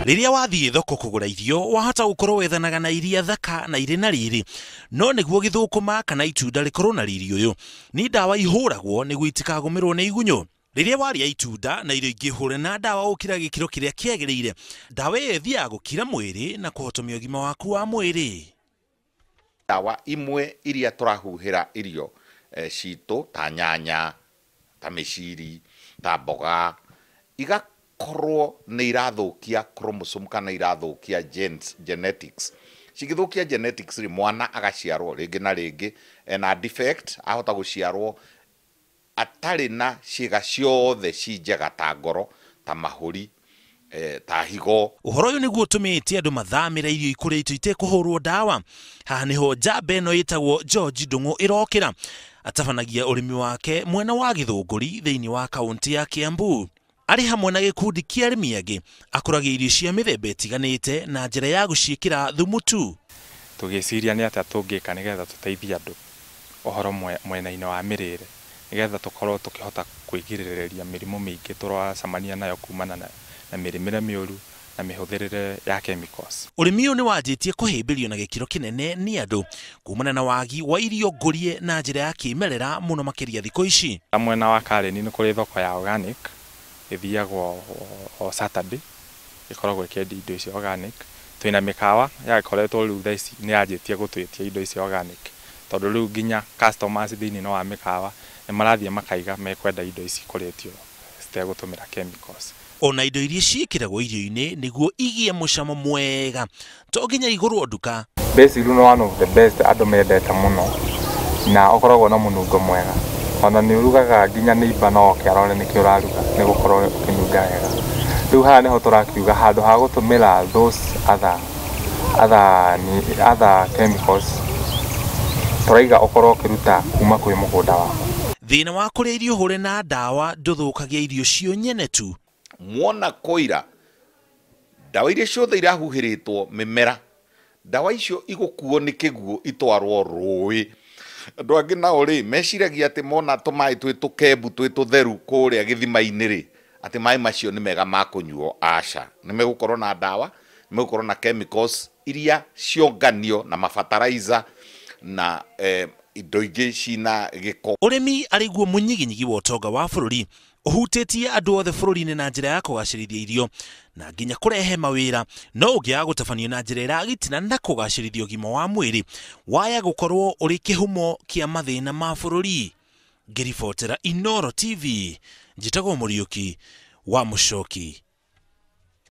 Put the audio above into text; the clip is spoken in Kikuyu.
Rĩrĩa wathiĩ thoko kũgũra irio, wahota gũkorwo wethanaga na iria thaka na irĩ na riri, no nĩguo gĩthũkũma kana itunda rĩkorwo na riri ũyũ, nĩ ndawa ihũragwo nĩguo itikagũmĩrwo nĩ igunyũ. Rĩrĩa warĩa itunda na irio ingĩ hũre na ndawa gũkĩra gĩkĩro kĩrĩa kĩagĩrĩire, ndawa ĩyo ĩthiaga gũkira mwĩrĩ na kũhotomia ũgima waku wa mwĩrĩ. Ndawa imwe iria tũrahuhĩra irio citũ ta nyanya, ta mĩciri, ta mboga, igakorwo nĩ irathũkia chromosome kana irathũkia genes, genetics. Cigĩthũkia genetics rĩ, mwana agaciarwo rĩngĩ na rĩngĩ ena defect, ahota gũciarwo atarĩ na ciĩga ciothe ci njega ta ngoro, ta mahũri, ta higo. Ũhoro ũyũ nĩguo ũtũmĩte andũ mathamĩre irio ikũrĩtio itekũhũrwo ndawa. Haha nĩho njamba ĩno ĩtagwo George Ndung'u ĩrokĩra. Atabanagia ũrĩmi wake mwena wa Gĩthũngũri thĩinĩ wa kaunti ya Kiambu. Arĩ hamwe na gĩkundi kĩa arĩmi angĩ, akũragia irio cia mĩthemba ĩtiganĩte na njĩra ya gũciĩkĩra thumu tu. Tũgĩciria nĩ atĩa tũngĩka nĩgetha tũteithie andũ ũhoro mwena-inĩ wa mĩrĩre, nĩgetha tũkorwo tũkĩhota kwĩgirĩrĩria mĩrimũ mĩingĩ tũracemania nayo kumana na mĩrĩmĩre mĩũru na mĩhũthĩrĩre ya chemicals. Ũrĩmi ũyũ nĩ wanjĩtie kũhĩmbĩrio na gĩkĩro kĩnene nĩ andũ kumana na wagi wa irio ngũrie na njĩra ya kĩmerera mũno makĩria thikũ ici. Mwena wa Karen nĩ kũrĩ thoko ya organic ĩthiagwo o Saturday, ĩkoragwo ĩkĩendia indo icio organic. Twĩna mĩkawa yakoretwo rĩu thaa ici nĩ yanjĩtie gũtwĩtia indo icio organic, tondũ rĩu nginya customers thĩinĩ wa mĩkawa nĩ marathiĩ makaiga mekwenda indo ici ikũrĩtio citegũtũmĩra chemicals. Ona indo iria ciĩkĩragwo irio-inĩ nĩguo igĩe mũcamo mwega to nginya igũrwo nduka. Basil nĩ one of the best andũ mendete mũno na ũkoragwo na mũnungo mwega, ona nĩ ũrugaga nginya neighbor no oke arore nĩkĩ ũraruga nĩ gũkorwo ũkĩnunga wega. Rĩu haha nĩho tũrakiuga handũ ha gũtũmĩra those other chemicals, tũraiga ũkorwo ũkĩruta kuma kwĩ mũgũnda waku. Thĩna wa kũrĩa irio hũre na ndawa ndũthũkagia irio cio nyene tu. Mwona koira ndawa iria ciothe irahuhĩrĩtwo mĩmera, ndawa icio igũkuo nĩ kĩguũ itwarwo rũĩ. Andũ angĩ nao rĩ meciragia atĩ mona tũmaĩ twĩ tũkembu twĩ tũtheru kũrĩa gĩthima-inĩ rĩ, atĩ maĩ macio nĩ mega ma kũnyuo. Aca, nĩ megũkorwo na ndawa, nĩ megũkorwo na chemicals iria cionganio na mafertilizer na indo ingĩ cina gĩko. Ũrĩmi arĩ guo mũnyiginyigi wa ũtonga wa bũrũri, ũhutĩtie andũ othe bũrũri-inĩ na njĩra ya kũgacĩrithia irio na nginya kũrehe mawĩra, no ũngĩaga gũtabanio na njĩra ĩragitĩra na kũgacĩrithia ũgima wa mwĩrĩ, waya gũkorwo ũrĩ kĩhumo kĩa mathĩna ma bũrũri. Ngĩribotera Inooro TV, njĩtagwo Mũriũki wa Mũcoki.